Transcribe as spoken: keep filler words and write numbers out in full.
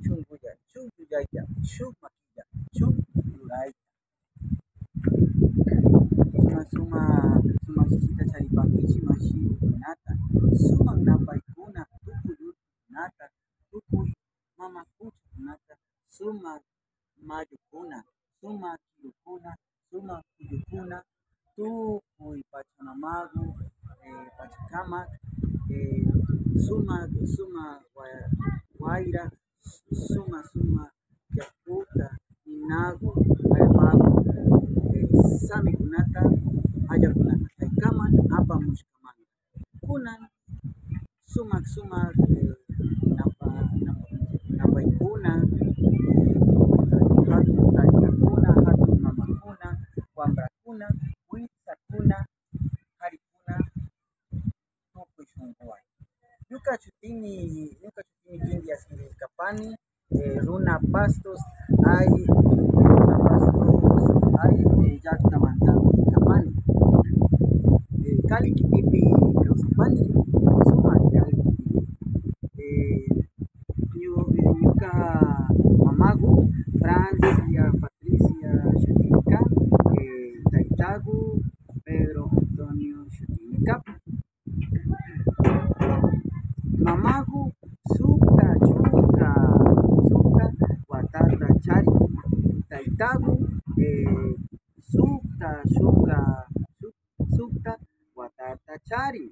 chunkulla, chukllu llakilla, shuk makilla, chukllu yuraylla. Sumak, sumak, sumak shishita charipankichik mashikunata, sumak napaykuna, tukuy urkukunata, tukuy mama kuchakunata, sumak mallukuna, sumak kirukuna, sumak kullukuna, tukuy Pachamamagu, eh, Pachakama, eh, sumak, sumak wa-, wayra, sumak, sumak yakuta, ninagu, allpagu, eh, samikunata, hallakunata kaykaman apamushkamanta. Kunan sumak, sumak, eh, napa-, napa-, napaykuna, eh, hatun taytakuna, hatun mamakuna, wambrakuna, witsakuna, karikuna, tukuy shunkuwan. Ñuka shutimi, ñuka shutimi Kindia Siril kapani, eh, runa Pastos, ay, runa Pastos, ay, eh, llaktamantami kapani. Eh, Cali kitipi kawsapani, sumak Cali kitipi. Eh, ñu-, ñuka mamagu Francia Patricia shutimi kan, eh, taytagu Pedro Antonio shutimi kapan. Mamagu sukta chunka, sukta watata charin. Taytagu, eh, sukta chunka, suk-, sukta watata charin.